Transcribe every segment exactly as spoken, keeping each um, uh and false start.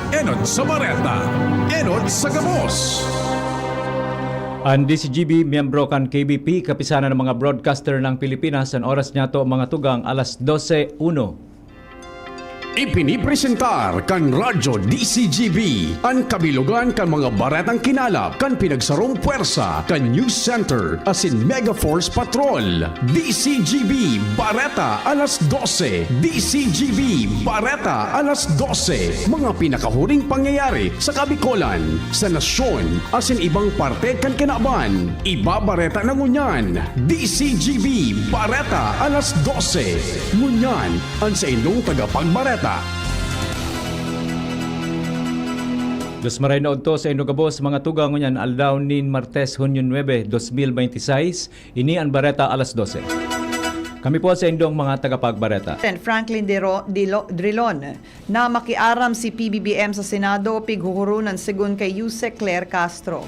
Enot sa Bareta, Enot sa Gabos. An D C G B, miyembro kan K B P, Kapisanan ng mga Broadcaster ng Pilipinas, an oras niyato, mga tugang, alas dose uno. Ipinipresentar kan Radyo D C G B an kabilogan kan mga baretang kinalap kan pinagsarong pwersa kan News Center asin Mega Force Patrol. D C G B Bareta alas dose. D C G B Bareta alas dose. Mga pinakahuring pangyayari sa Kabikolan, sa nasyon, asin ibang parte kan kinaban. Ibabareta na ngunyan. D C G B Bareta alas dose. Ngunyan, an saindong tagapagbareta. Dos maray na udto sa indo gabos, mga tugang, ngunyan aldaw nin Martes, Hunyo nuebe, dos mil beinti seis. Ini an Bareta alas dose. Kami po sa indong mga tagapagbareta. President Franklin Dero-, Dilo-, Drilon na makiaram si P B B M sa Senado, pighuhurunan segun kay Yuse Claire Castro.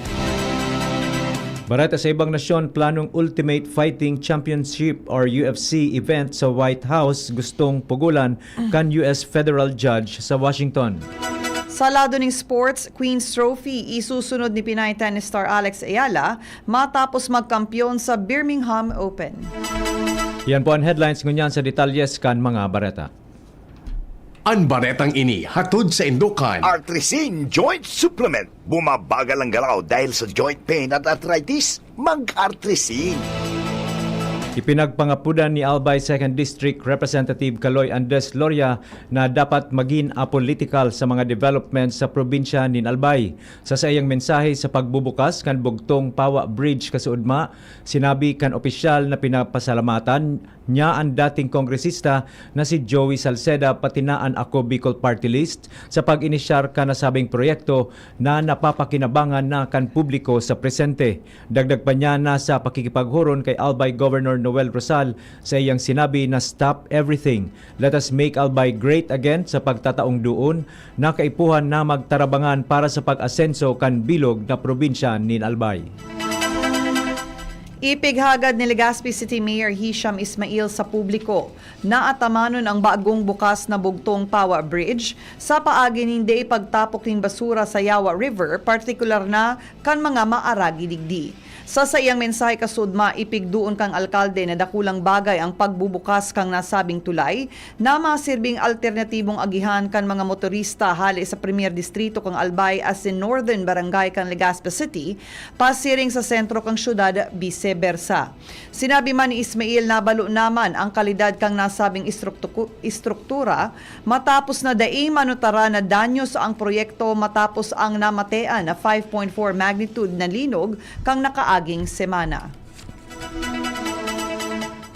Bareta sa ibang nasyon, planong Ultimate Fighting Championship or U F C event sa White House, gustong pugulan kan U S federal judge sa Washington. Sa lado ning sports, Queen's Trophy, isusunod ni Pinay tennis star Alex Ayala matapos magkampeon sa Birmingham Open. Yan po an headlines ngunyan, sa detalyes kan mga bareta. An baretang ini hatod sa indo kan Artrisin Joint Supplement. Bumabagal ang galaw dahil sa joint pain at arthritis? Mag-Artrisin. Ipinagpangapudan ni Albay Second District Representative Kaloy Andres Loria na dapat magin apolitikal sa mga development sa probinsya nin Albay. Sa saiyang mensahe sa pagbubukas kan bugtong Pawa Bridge kasuodma, sinabi kan opisyal na pinapasalamatan niya an dating kongresista na si Joey Salceda, pati na an Ako Bicol Party List, sa pag-inisyar kan nasabing proyekto na napapakinabangan na kan publiko sa presente. Dagdag pa niya na sa pakikipaghuron kay Albay Governor Noel Rosal, sa iyang sinabi na, "Stop everything. Let us make Albay great again," sa pagtataong duon na kaipuhan na magtarabangan para sa pag-asenso kan bilog na probinsya nin Albay. Ipighagad ni Legazpi City Mayor Hisham Ismail sa publiko na atamanon ang bagong bukas na bugtong Pawa Bridge sa paagi nin dai pagtapok nin basura sa Yawa River, partikular na kan mga maaragi digdi. Sa saiyang mensahe kasuodma, ipigdoon kan alkalde na dakulang bagay ang pagbubukas kan nasabing tulay na masirbing alternatibong agihan kan mga motorista hale sa Premier Distrito kan Albay asin Northern Barangay kan Legazpi City, pasiring sa sentro kan syudad, bise bersa. Sinabi man ni Ismail na balo naman ang kalidad kan nasabing istruktu-, istruktura matapos na dai manutaran na danyos ang proyekto matapos ang namatean na five point four magnitude na linog kan nakaaging semana.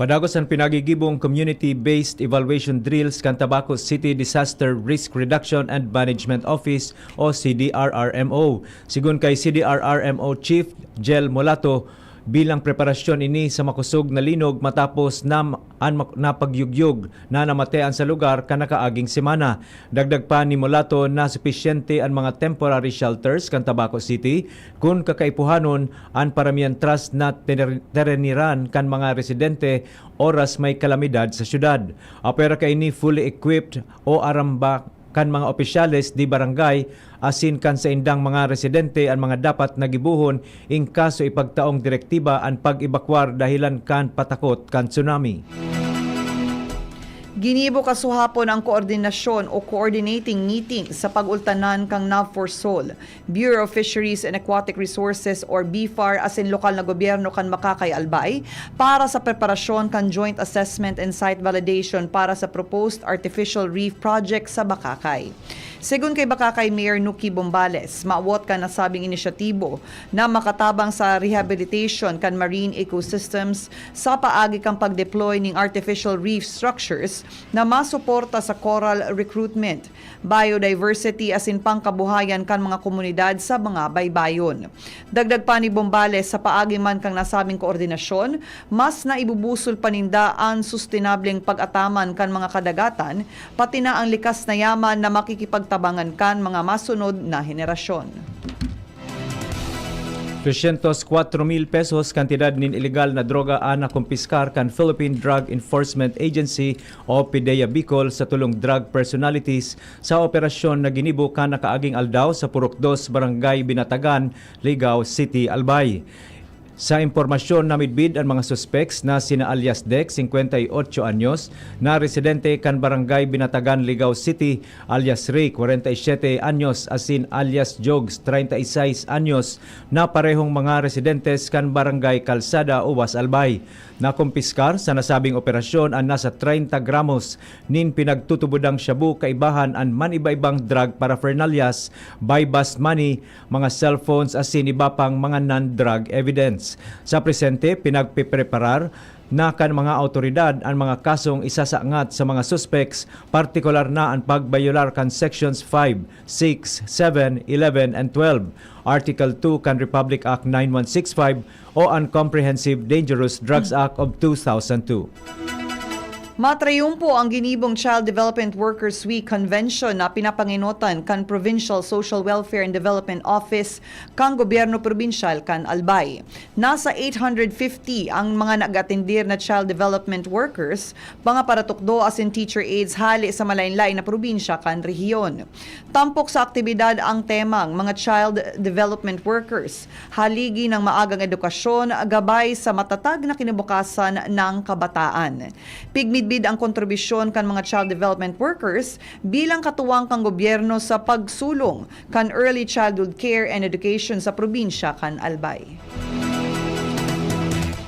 Padagos an pinagigibong community-based evaluation drills kan Tabaco City Disaster Risk Reduction and Management Office o C D R R M O. Sigon kay C D R R M O Chief Jel Molato, bilang preparasyon ini sa makosog na linog matapos na an mak-, napagyugyog na namatean sa lugar kan nakaaging semana. Dagdag pa ni Molato na supisyente an mga temporary shelters kan Tabaco City kun kakaipuhanon an paramihan tras na tener-, tereniran kan mga residente oras may kalamidad sa syudad. Apwera kaini, fully equipped o aram ba kan mga opisyales di barangay asin kan saindang mga residente an mga dapat na gibohon in kaso ipagtaong direktiba an pag-ebakwar dahelan kan patakot kan tsunami. Ginibo kasuhapon ang koordinasyon o coordinating meeting sa pag-ultanan kan NAVFORSOL, Bureau of Fisheries and Aquatic Resources or BFAR asin lokal na gobyerno kan Makakay, Albay para sa preparasyon kan joint assessment and site validation para sa proposed artificial reef project sa Makakay. Segun kay Makakay Mayor Nuki Bombales, mawot kan nasabing inisyatibo na makatabang sa rehabilitation kan marine ecosystems sa paagi kan pag-deploy ning artificial reef structures na masuporta sa coral recruitment, biodiversity asin pangkabuhayan kan mga komunidad sa mga baybayon. Dagdag pa ni Bombales, sa paagi man kan nasabing koordinasyon, mas naibubusol pa ninda an sustenableng pag-ataman kan mga kadagatan, pati na ang likas na yaman na makikipagtabangan kan mga masunod na henerasyon. Trescientos cuatro mil pesos kantidad nin ilegal na droga an nakumpiskar kan Philippine Drug Enforcement Agency o PDEA Bicol sa tolong drug personalities sa operasyon na ginibo kan nakaaging aldaw sa Purok Dos, Barangay Binatagan, Ligao City, Albay. Sa impormasyon, namidbid an mga suspects na sina alias Dex, singkwenta y ocho anyos, na residente kan Barangay Binatagan, Ligao City, alias Ray, kwarenta y siyete anyos, asin alias Jogs, treinta y seis anyos, na parehong mga residentes kan Barangay Calzada, Ubas, Albay. Nakumpiskar sa nasabing operasyon an nasa treinta gramos nin pinagtutubodang shabu, kaibahan an man-iba-ibang drug paraphernalias, buy-bust money, mga cellphones asin iba pang mga non-drug evidence. Sa presente, pinagpepreparar na kan mga awtoridad an mga kasong isasangat sa mga suspects, partikular na an pagbayolar kan Sections five, six, seven, eleven, and twelve, Article two kan Republic Act nine one six five o an Comprehensive Dangerous Drugs Act of two thousand two. Matrayumpo ang ginibong Child Development Workers Week Convention na pinapangenotan kan Provincial Social Welfare and Development Office kan Gobyerno Probinsyal kan Albay. Nasa eight hundred fifty ang mga nag-atendir na child development workers, mga paratukdo asin teacher aides hale sa malain-lain na probinsya kan rehiyon. Tampok sa aktibidad ang temang mga child development workers, haligi ng maagang edukasyon, gabay sa matatag na kinabukasan ng kabataan. Pigmidbid ang kontribusyon kan mga child development workers bilang katuwang kan gobyerno sa pagsulong kan early childhood care and education sa probinsya kan Albay.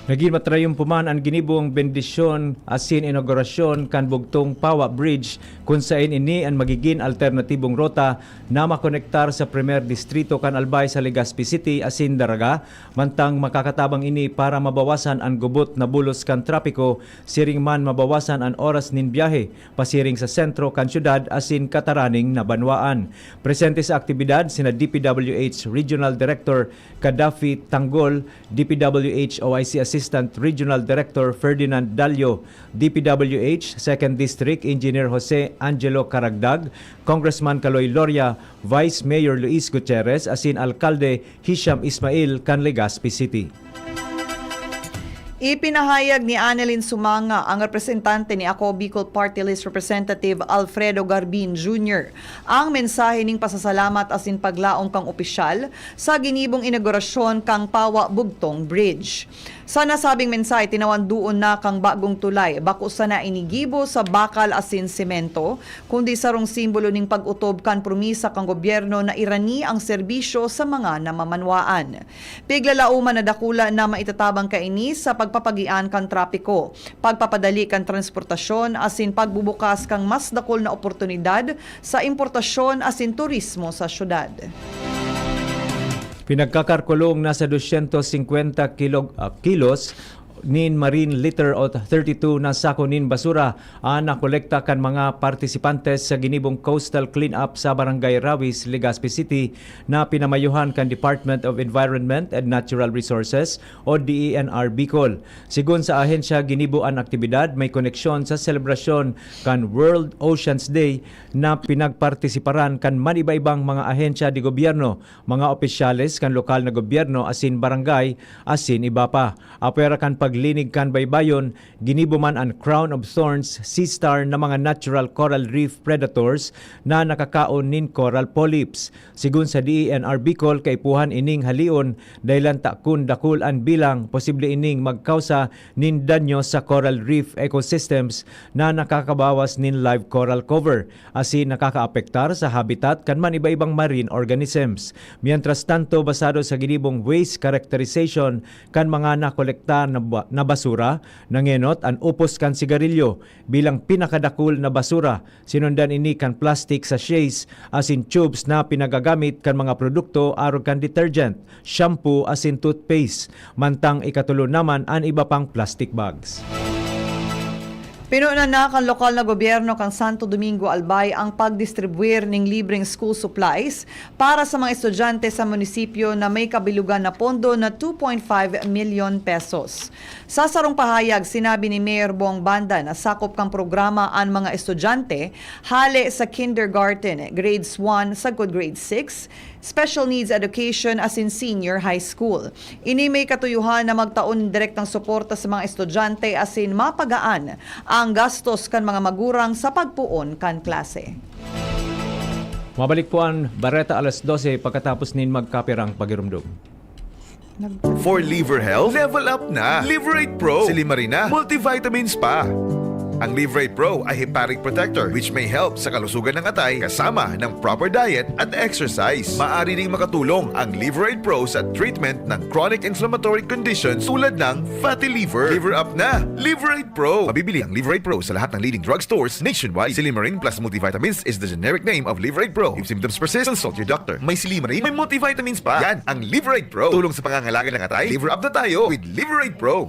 Nagin matrayumpo man an ginibong bendisyon asin inaugurasyon kan bugtong Pawa Bridge, kun saen ini an magigin alternatibong rota na makonektar sa Primer Distrito kan Albay sa Legazpi City asin Daraga, mantang makakatabang ini para mabawasan an gubot na bulos kan trapiko, siring man mabawasan an oras nin biyahe pasiring sa sentro kan syudad asin kataraning na banwaan. Presente sa aktibidad sina D P W H Regional Director Gaddafi Tanggol, D P W H O I C Assistant Regional Director Ferdinand Dalio, D P W H Second District Engineer Jose Angelo Karagdag, Congressman Kaloy Loria, Vice Mayor Luis Gutierrez asin Alkalde Hisham Ismail kan Legazpi City. Ipinahayag ni Annalyn Sumanga, ang representante ni Ako Bicol Party List Representative Alfredo Garbin Junior, ang mensahe ning pasasalamat asin paglaom kan opisyal sa ginibong inaugurasyon kan Pawa Bugtong Bridge. Sa nasabing mensahe, tinawan doon na kan bagong tulay, bako sana ini gibo sa bakal asin semento, kundi sarong simbolo nin pag-otob kan promisa kan gobyerno na irani ang serbisyo sa mga namamanwaan. Piglalaoman na dakula na maitatabang kaini sa pagpapagian kan trapiko, pagpapadali kan transportasyon asin pagbubukas kan mas dakul na oportunidad sa importasyon asin turismo sa syudad. Pinagkakalkulong nasa dosyentos singkwenta kilog-, ah, kilos nin marine litter o thirty-two na sako nin basura an nakolekta kan mga partisipantes sa ginibong coastal cleanup sa Barangay Rawis, Legazpi City, na pinamayohan kan Department of Environment and Natural Resources o D E N R Bicol. Sigon sa ahensya, ginibo an aktibidad may koneksyon sa selebrasyon kan World Oceans Day na pinagpartisiparan kan man-iba-ibang mga ahensya de gobyerno, mga opisyales kan lokal na gobyerno asin barangay, asin iba pa. Apwera kan paglinig kan baybayon, ginibo man an crown of thorns, sea star na mga natural coral reef predators na nakakaon nin coral polyps. Sigon sa D E N R Bicol, kaipuhan ining halion dahilan ta kun dakul an bilang, posible ining magkausa nin danyo sa coral reef ecosystems na nakakabawas nin live coral cover, asin nakakaapektar sa habitat kan man-iba-ibang marine organisms. Mientras tanto, basado sa ginibong waste characterization kan mga nakolekta na ba-, na basura, nangenot an upos kan sigarilyo bilang pinakadakul na basura. Sinundan ini kan plastic sachets asin tubes na pinagagamit kan mga produkto arog kan detergent, shampoo asin toothpaste. Mantang ikatulo naman an iba pang plastic bags. Pinuna na kan lokal na gobyerno kan Santo Domingo, Albay ang pagdistribuir ning libreng school supplies para sa mga estudyante sa munisipyo na may kabilugan na pondo na two point five milyon pesos. Sa sarong pahayag, sinabi ni Mayor Bong Banda na sakop kan programa an mga estudyante hale sa kindergarten, grades one sagkod grade six, special needs education asin senior high school. Ini may katuyohan na magtao nin direktang suporta sa mga estudyante asin mapagaan ang gastos kan mga magurang sa pagpoon kan klase. Mabalik po ang Bareta alas dose pagkatapos nin magkapirang pagirumdom. For liver health, level up na. Liverate Pro, Silimarina, multivitamins pa. Ang Liverate Pro ay hepatic protector, which may help sa kalusugan ng atay kasama ng proper diet at exercise. Maaari ring makatulong ang Liverate Pro sa treatment ng chronic inflammatory conditions tulad ng fatty liver. Liver up na! Liverate Pro! Mabibili ang Liverate Pro sa lahat ng leading drugstores nationwide. Silimarin plus multivitamins is the generic name of Liverate Pro. If symptoms persist, consult your doctor. May Silimarin, may multivitamins pa. Yan ang Liverate Pro. Tulong sa pangangalaga ng atay. Liver up na tayo with Liverate Pro.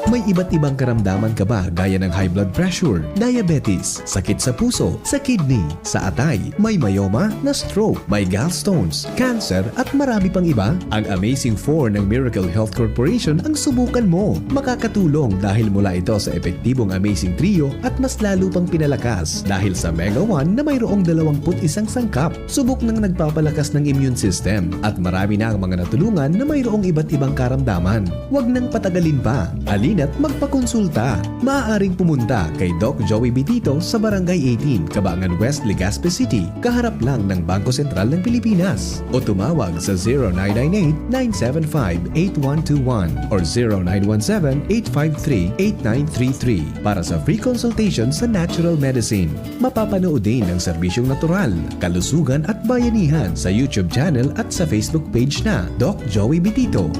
May iba't ibang karamdaman ka ba, gaya ng high blood pressure, diabetes, sakit sa puso, sa kidney, sa atay, may myoma, na-stroke, may gallstones, cancer, at marami pang iba? Ang Amazing four ng Miracle Health Corporation ang subukan mo. Makakatulong dahil mula ito sa epektibong Amazing Trio at mas lalo pang pinalakas dahil sa Mega one na mayroong dalawampu't isang sangkap. Subok nang nagpapalakas ng immune system at marami na ang mga natulungan na mayroong iba't ibang karamdaman. Huwag nang patagalin pa. Halina't magpakonsulta. Maaaring pumunta kay Doc Joey Bitito sa Barangay eighteen, Cabangan West, Legazpi City, kaharap lang ng Bangko Sentral ng Pilipinas. O tumawag sa zero nine nine eight, nine seven five, eight one two one or zero nine one seven, eight five three, eight nine three three para sa free consultation sa natural medicine. Mapapanood din ang serbisyong natural, kalusugan at bayanihan sa YouTube channel at sa Facebook page na Doc Joey Bitito.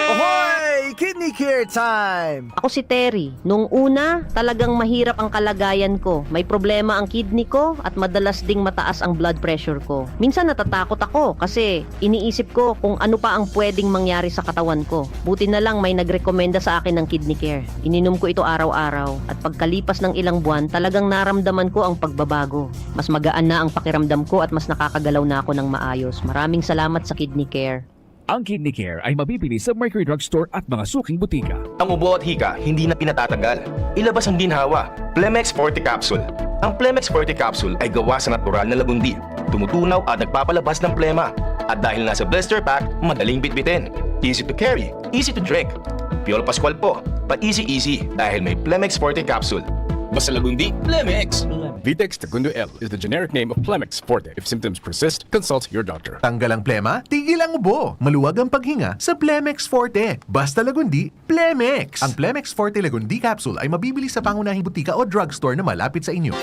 Ahoy! Kidney Care Time! Ako si Terry. Nung una, talagang mahirap ang kalagayan ko. May problema ang kidney ko at madalas ding mataas ang blood pressure ko. Minsan natatakot ako kasi iniisip ko kung ano pa ang pwedeng mangyari sa katawan ko. Buti na lang may nagrekomenda sa akin ng Kidney Care. Ininom ko ito araw-araw at pagkalipas ng ilang buwan, talagang naramdaman ko ang pagbabago. Mas magaan na ang pakiramdam ko at mas nakakagalaw na ako ng maayos. Maraming salamat sa Kidney Care. Ang Kidney Care ay mabibili sa Mercury Drug Store at mga suking butika. Ang ubo at hika, hindi na pinatatagal. Ilabas ang ginhawa. Plemex Forte Capsule. Ang Plemex Forte Capsule ay gawa sa natural na lagundi. Tumutunaw at nagpapalabas ng plema. At dahil nasa blister pack, madaling bitbitin. Easy to carry, easy to drink. Piolo Pascual po, pa-easy-easy dahil may Plemex Forte Capsule. Basta lagundi, Plemex! Vitex Tagundo L is the generic name of Plemex Forte. If symptoms persist, consult your doctor. Tanggal ang plema, tigil ang ubo. Maluwag ang paghinga sa Plemex Forte. Basta lagundi, Plemex! Ang Plemex Forte Lagundi Capsule ay mabibili sa pangunahing butika o drugstore na malapit sa inyo.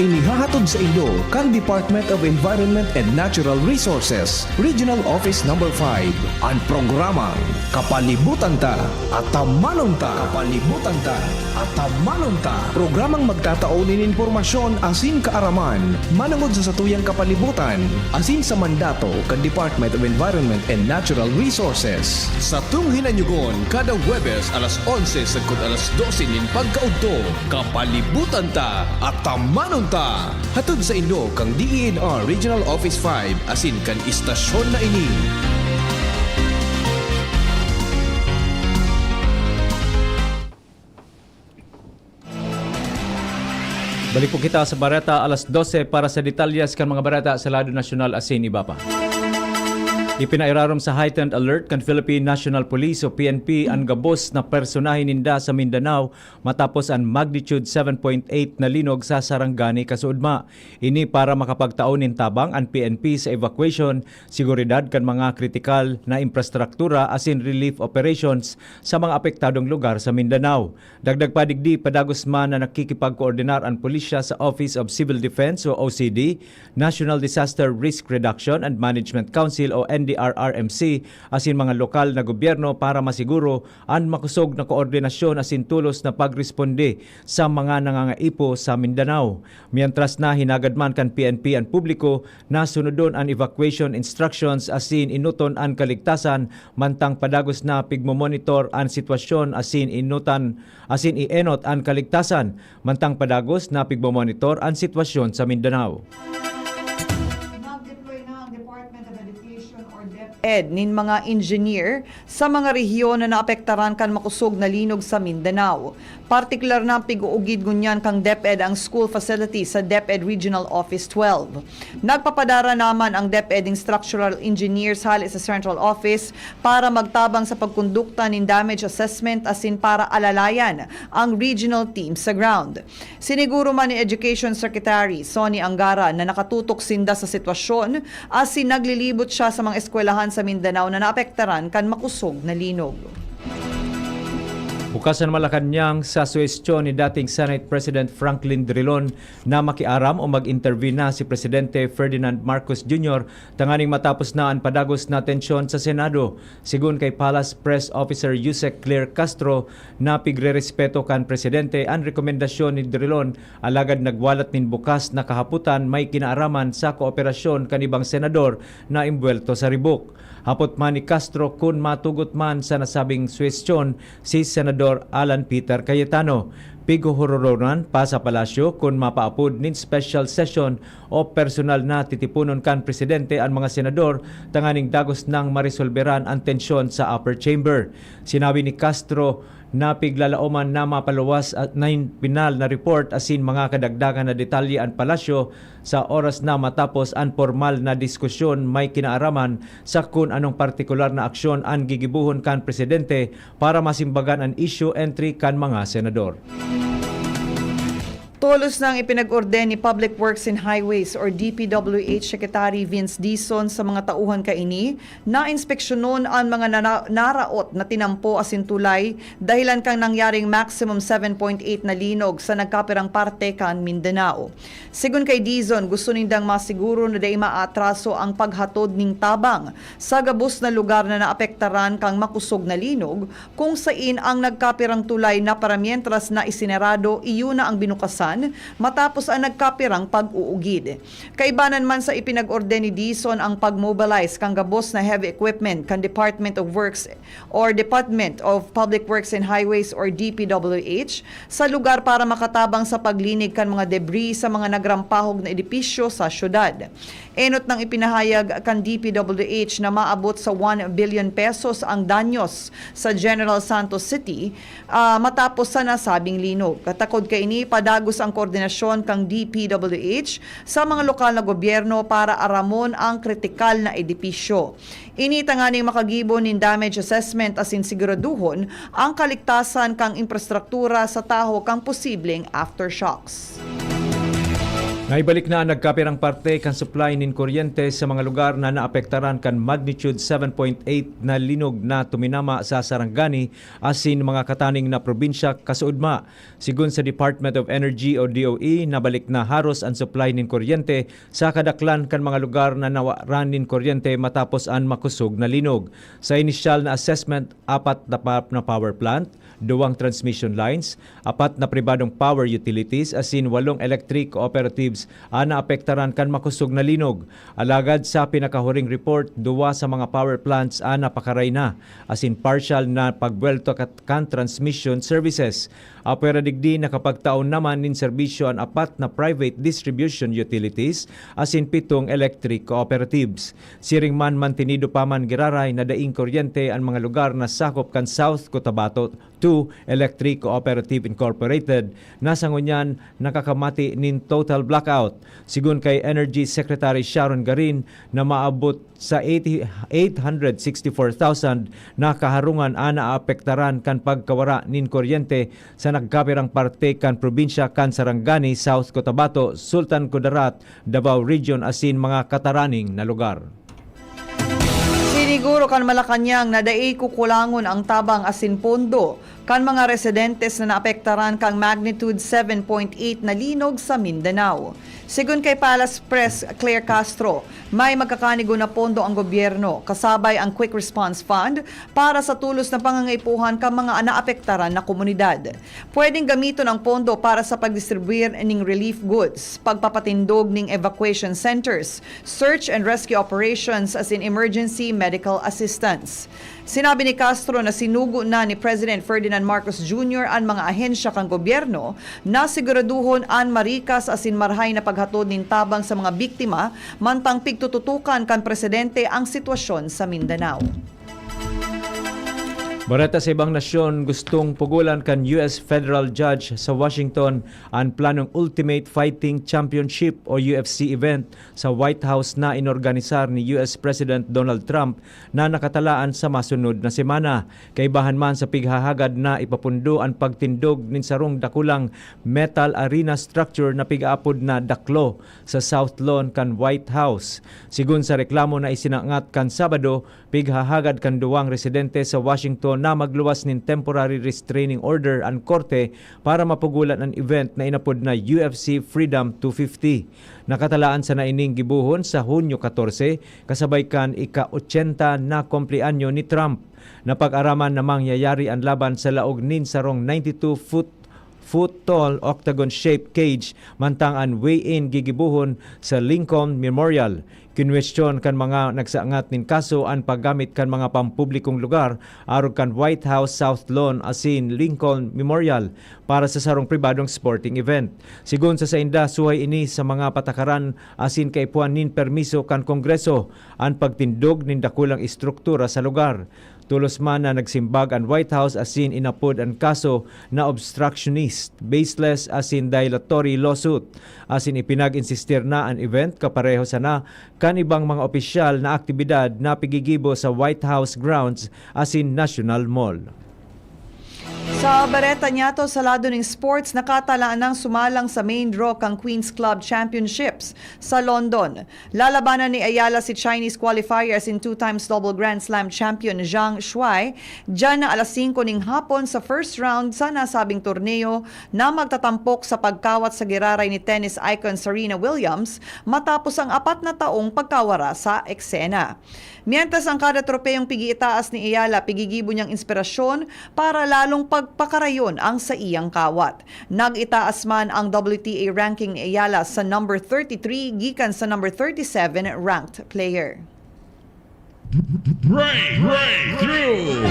Inihahatod sa inyo kan Department of Environment and Natural Resources, Regional Office Number five, an programang Kapalibutan Ta, Atamanon Ta. Kapalibutan Ta, Atamanon Ta. Programang magtatao nin impormasyon asin kaaraman manongod sa satuyang kapalibutan asin sa mandato kan Department of Environment and Natural Resources. Satong hinanyugon kada Huwebes alas onse sagkod alas dose nin pagkaudto, Kapalibutan Ta, Atamanon Ta. Hatod sa inyo kan D E N R Regional Office five asin kan istasyon na ini. Balik po kita sa bareta alas dose para sa detalyes kan mga bareta sa lado nasyonal asin iba pa. Ipinairarom sa heightened alert kan Philippine National Police o P N P an gabos na personahe ninda sa Mindanao matapos an magnitude seven point eight na linog sa Sarangani kasuodma. Ini para makapagtao nin tabang an P N P sa evacuation, seguridad kan mga kritikal na infrastruktura asin relief operations sa mga apektadong lugar sa Mindanao. Dagdag pa digdi, padagos man na nakikipagkoordinar an pulisya sa Office of Civil Defense o O C D, National Disaster Risk Reduction and Management Council o N D R R M C asin mga lokal na gobyerno para masiguro an makosog na koordinasyon asin tulos na pagresponde sa mga nangangaipo sa Mindanao. Mientras na hinagad man kan P N P an publiko na sunodon an evacuation instructions asin enoton an kaligtasan, mantang padagos na pigmomonitor an sitwasyon asin enotan, asin ienot an kaligtasan, mantang padagos na pigmomonitor an sitwasyon sa Mindanao. Nag-deploy na ang Department of Education or DepEd nin mga engineer sa mga rehiyon na naapektaran kan makosog na linog sa Mindanao. Partikular na pig-uugid ngunyan kan DepEd ang school facility sa DepEd Regional Office twelve. Nagpapadara naman ang DepEd nin structural engineers hale sa Central Office para magtabang sa pagkondukta nin damage assessment asin para alalayan ang regional team sa ground. Siniguro man ni Education Secretary Sonny Angara na nakatutok sinda sa sitwasyon asin naglilibot siya sa mga eskwelahan sa Mindanao na naapektaran kan makosog na linog. Bukas an Malacañang sa suhestyon ni dating Senate President Franklin Drilon na makiaram o mag-intervene na si Presidente Ferdinand Marcos Junior tanganing matapos na an padagos na tensyon sa Senado. Segun kay Palace Press Officer Yusek Claire Castro, napigrerespeto kan presidente an rekomendasyon ni Drilon, alagad nagwalat nin bukas na kahapotan may kinaaraman sa kooperasyon kan ibang senador na imbuwelto sa ribok. Hapot man ni Castro kun matugot man sa nasabing suhestyon si Senador Alan Peter Cayetano. Pighuhururonan pa sa palasyo kun mapaapod nin special session o personal na titiponon kan presidente an mga senador tanganing dagos nang maresolberan an tensyon sa upper chamber. Sinabi ni Castro na piglalaoman na mapaluwas at nin pinal na report asin mga kadagdagan na detalye an palasyo sa oras na matapos an pormal na diskusyon may kinaaraman sa kun anong partikular na aksyon an gigibohon kan presidente para masimbagan an isyu entri kan mga senador. Tolos nang ipinag-orden ni Public Works and Highways or D P W H Secretary Vince Dizon sa mga tauhan kaini na inspeksyonon an mga nana-, naraot na tinampo asin tulay dahilan kan nangyaring maximum seven point eight na linog sa nagkapirang parte kan Mindanao. Segun kay Dizon, gusto nindang masiguro na dai maatraso ang paghatod nin tabang sa gabos na lugar na naapektaran kan makosog na linog, kung sain ang nagkapirang tulay na paramientras na isinarado, iyo na ang binukasan matapos ang nagkapirang pag-uugid. Kaibanan man sa ipinag-orden ni Dizon ang pag-mobilize kan gabos na heavy equipment kan Department of Works or Department of Public Works and Highways or D P W H sa lugar para makatabang sa paglinig kan mga debris sa mga nagrampahog na edipisyo sa syudad. Enot nang ipinahayag kan D P W H na maabot sa one billion pesos ang danyos sa General Santos City, ah, matapos sa nasabing linog. Katakod kaini, padagos ang koordinasyon kan D P W H sa mga lokal na gobyerno para aramon ang kritikal na edipisyo. Ini tanganing makagibo nin damage assessment asin siguraduhon ang kaligtasan kan infrastruktura sa tahaw kan posibleng aftershocks. Naibalik na an nagkapirang parte kan supply nin kuryente sa mga lugar na naapektaran kan magnitude seven point eight na linog na tuminama sa Sarangani asin mga kataning na probinsya kasuodma. Segun sa Department of Energy o D O E, nabalik na haros an supply nin kuryente sa kadaklan kan mga lugar na nawaran nin kuryente matapos an makosog na linog. Sa inisyal na assessment, apat na pa-, na power plant, duwang transmission lines, apat na pribadong power utilities asin walong electric cooperatives an naapektaran kan makosog na linog. Alagad sa pinakahuring report, duwa sa mga power plants an napakaray na, asin partial na pagbuwelta kat-, kan transmission services. Apwera digdi, nakapagtao naman nin serbisyo an apat na private distribution utilities asin pitong electric cooperatives. Siring man, mantinido pa man giraray na daing kuryente an mga lugar na sakop kan South Cotabato two Electric Cooperative Incorporated, na sa ngunyan nakakamati nin total blackout. Segun kay Energy Secretary Sharon Garin, na maabot sa eighty, eight hundred sixty-four thousand na kaharungan an naapektaran kan pagkawara nin kuryente sa nagkapirang parte kan probinsya kan Sarangani, South Cotabato, Sultan Kudarat, Davao Region asin mga kataraning na lugar. Siniguro kan Malacañang na dai kukulangon ang tabang asin pondo kan mga residentes na naapektaran kan magnitude seven point eight na linog sa Mindanao. Segun kay Palace Press Claire Castro, may magkakanigo na pondo ang gobyerno, kasabay ang Quick Response Fund, para sa tulos na pangangaipuhan kan mga naapektaran na komunidad. Pwedeng gamiton ang pondo para sa pagdistribuir ning relief goods, pagpapatindog ning evacuation centers, search and rescue operations as in emergency medical assistance. Sinabi ni Castro na sinugo na ni President Ferdinand Marcos Junior an mga ahensya kan gobyerno na siguraduhon an marikas asin marahay na paghatod nin tabang sa mga biktima, mantang pigtututukan kan presidente ang sitwasyon sa Mindanao. Bareta sa ibang nasyon, gustong pugolan kan U S federal judge sa Washington an planong Ultimate Fighting Championship o U F C event sa White House na inorganisar ni U S President Donald Trump na nakatalaan sa masunod na semana. Kaibahan man sa pighahagad na ipapundo an pagtindog nin sarong dakulang metal arena structure na pig-aapod na Daklo sa South Lawn kan White House. Sigon sa reklamo na isinangat kan Sabado, pighahagad kan duwang residente sa Washington na magluwas nin temporary restraining order an korte para mapugolan an event na inapod na U F C Freedom two fifty. Nakatalaan sana ining gibohon sa Hunyo katorse, kasabay kan ika-ochenta na kumpleanyo ni Trump. Napag-araman na mangyayari an laban sa laog nin sarong ninety-two foot foot tall octagon-shaped cage, mantang an weigh-in gigibohon sa Lincoln Memorial. Kinwestiyon kan mga nagsangat nin kaso an paggamit kan mga pampublikong lugar arog kan White House South Lawn asin Lincoln Memorial para sa sarong pribadong sporting event. Sigon sa sainda, suhay ini sa mga patakaran asin kaipuhan nin permiso kan Kongreso an pagtindog nin dakulang estruktura sa lugar. Tolos man na nagsimbag an White House asin inapod an kaso na obstructionist, baseless asin dilatory lawsuit, asin ipinag-insistir na an event kapareho sana kan ibang mga opisyal na aktibidad na pigigibo sa White House grounds asin National Mall. Sa bareta niyato, sa lado ning sports, nakatalaan nang sumalang sa main draw kan Queen's Club Championships sa London. Lalabanan ni Ayala si Chinese qualifier asin two times double Grand Slam champion Zhang Shuai, diyan na alas singko ning hapon sa first round sa nasabing torneo na magtatampok sa pagkawat sa giraray ni tennis icon Serena Williams matapos ang apat na taong pagkawara sa eksena. Mientras, ang kada tropeyong pig-iitaas ni Ayala, pigigibo niyang inspirasyon para lalong pagpakarayon ang saiyang kawat. Nag-itaas man ang W T A ranking ni Ayala sa number thirty-three gikan sa number thirty-seven ranked player. Break, breakthrough!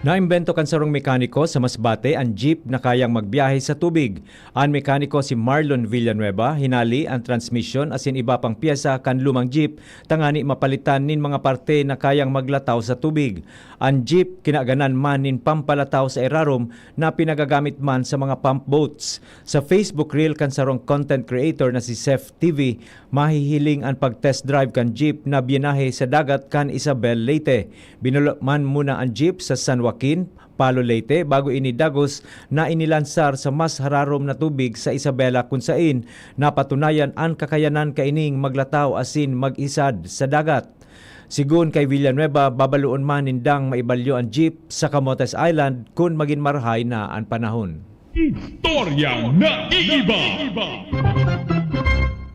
Naimbento kan sarong mekaniko sa Masbate an jeep na kayang magbiyahe sa tubig. An mekaniko si Marlon Villanueva, hinali an transmisyon asin iba pang pyesa kan lumang jeep tangani mapalitan nin mga parte na kayang maglataw sa tubig. An jeep kinaganan man nin pampalataw sa irarom na pinagagamit man sa mga pump boats. Sa Facebook reel kan sarong content creator na si Seth T V, mahihiling an pag-test drive kan jeep na biyinahe sa dagat kan Isabel, Leyte. Binulo man muna an jeep sa San Joaquin, Palo, Leyte, bago ini dagos na inilansar sa mas hararom na tubig sa Isabela, kun sain napatunayan an kakayanan kaining maglataw asin mag-isad sa dagat. Sigon kay Villanueva, babaloon man nindang maibalyo an jeep sa Camotes Island kun magin marahay na an panahon. Istoryang naiiba.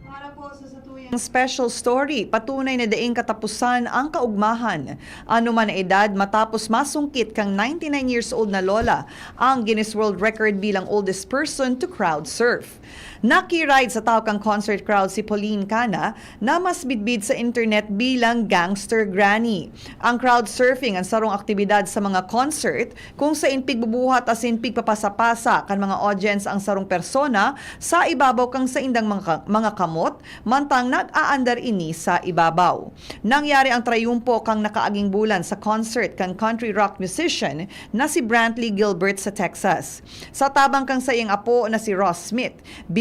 Para po sa satuyang special story, patunay na daing katapusan ang kaugmahan. Ano man na edad, matapos masungkit kang ninety-nine years old na lola ang Guinness World Record bilang oldest person to crowd surf. Naki-ride sa tahaw kan concert crowd si Pauline Cana, na mas bidbid sa internet bilang Gangster Granny. Ang crowd surfing an sarong aktibidad sa mga concert kung sain pigbubuhat asin pigpapasa-pasa kan mga audience ang sarong persona sa ibabaw kan saindang mga, mga kamot, mantang nag-aandar ini sa ibabaw. Nangyari ang trayumpo kan nakaaging bulan sa concert kan country rock musician na si Brantley Gilbert sa Texas. Sa tabang kan saiyang apo na si Ross Smith,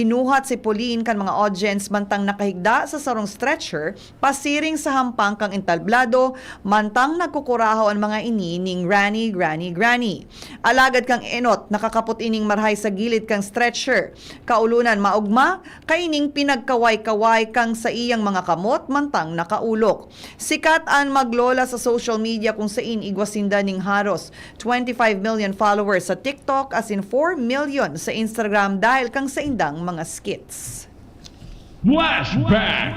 Binuhat si Pauline kan mga audience mantang nakahigda sa sarong stretcher pasiring sa hampang kan entablado, mantang nagkukurahaw an mga ini ning "Granny, Granny, Granny." Alagad kan enot, nakakapot ining marahay sa gilid kan stretcher. Kaulonan, maogma kaining pinagkaway-kaway kan saiyang mga kamot mantang nakaulok. Sikat an maglola sa social media, kung sain igwa sinda ning haros twenty-five million followers sa TikTok asin four million sa Instagram dahil kan saindang mga skits. Flashback!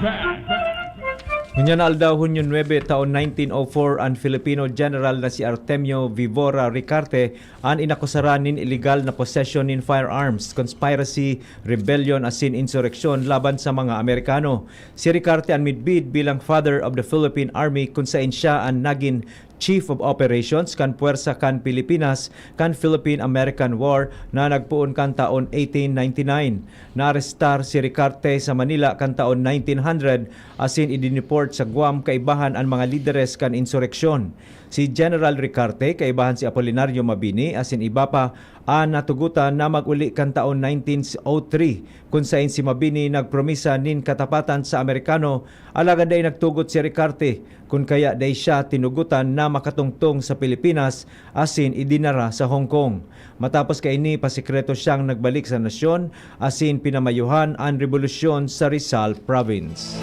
Ngunyan na aldaw, Hunyo nuebe, taon nineteen oh four, an Filipino general na si Artemio Vivora Ricarte an inakusaran nin iligal na possession nin firearms, conspiracy, rebellion asin insureksyon laban sa mga Amerikano. Si Ricarte an midbid bilang Father of the Philippine Army, kun sain siya an nagin Chief of Operations kan Puwersa kan Pilipinas kan Philippine-American War na nagpoon kan taon eighteen ninety-nine. Naarestar si Ricarte sa Manila kan taon nineteen hundred asin idineport sa Guam kaibahan an mga lideres kan insureksyon. Si General Ricarte, kaibahan si Apolinario Mabini asin iba pa, an natugotan na mag-uli kan taon nineteen oh three, kun sain si Mabini nagpromisa nin katapatan sa Amerikano, alagad dai nagtugot si Ricarte, kun kaya dai siya tinugotan na makatungtong sa Pilipinas asin idinara sa Hong Kong. Matapos kaini, pasikreto siyang nagbalik sa nasyon asin pinamayuhan an rebolusyon sa Rizal Province.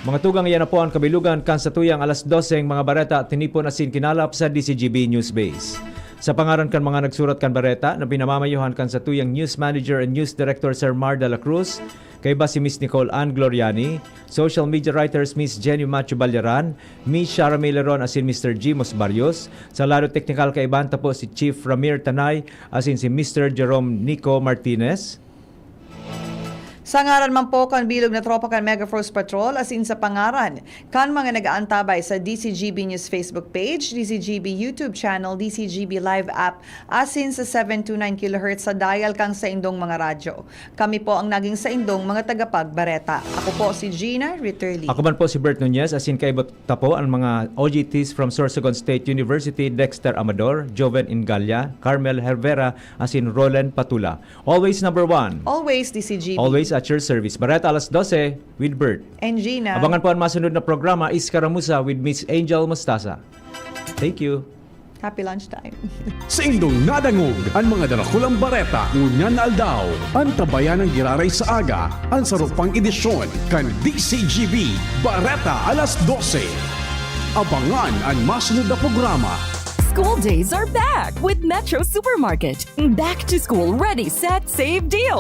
Mga tugang, iyan na po an kabilugan kan satuyang alas doseng mga bareta tinipon asin kinalap sa D C G B News Base. Sa pangaran kan mga nagsurat kan bareta na pinamamayuhan kan satuyang news manager and news director, Sir Mar de la Cruz, kaiba si Miss Nicole Ann Gloriani, social media writers Miss Jenny Macho Balyaran, Miss Shara Mileron asin Mister Jimos Barrios, sa lado teknikal kaibahan ta po si Chief Ramir Tanay asin si Mister Jerome Nico Martinez. Sa ngaran man po kan bilog na tropa kan Mega Force Patrol asin sa pangaran kan mga nag-aantabay sa D C G B News Facebook page, D C G B YouTube channel, D C G B Live app, asin sa seven two nine kilohertz sa dial kan saindong mga radyo. Kami po ang naging saindong mga tagapagbareta. Ako po si Gina Ritterly. Ako man po si Bert Nunez, asin kaiba ta po an mga O J Ts from Sorsogon State University, Dexter Amador, Joven Ingalla, Carmel Hervera, asin Roland Patula. Always number one. Always D C G B. Always at your service. Bareta alas dose with Bert. And Gina. Abangan po ang masunod na programa, Iskaramuza with Miss Angel Mostaza. Thank you. Happy lunchtime. Saindong nadangog an mga darakulang bareta ngunyan na aldaw. Antabayan an giraray sa aga, an saro pang edisyon kan D C G B Bareta alas dose. Abangan an masunod na programa. School days are back with Metro Supermarket. Back to school, ready, set, save, deal.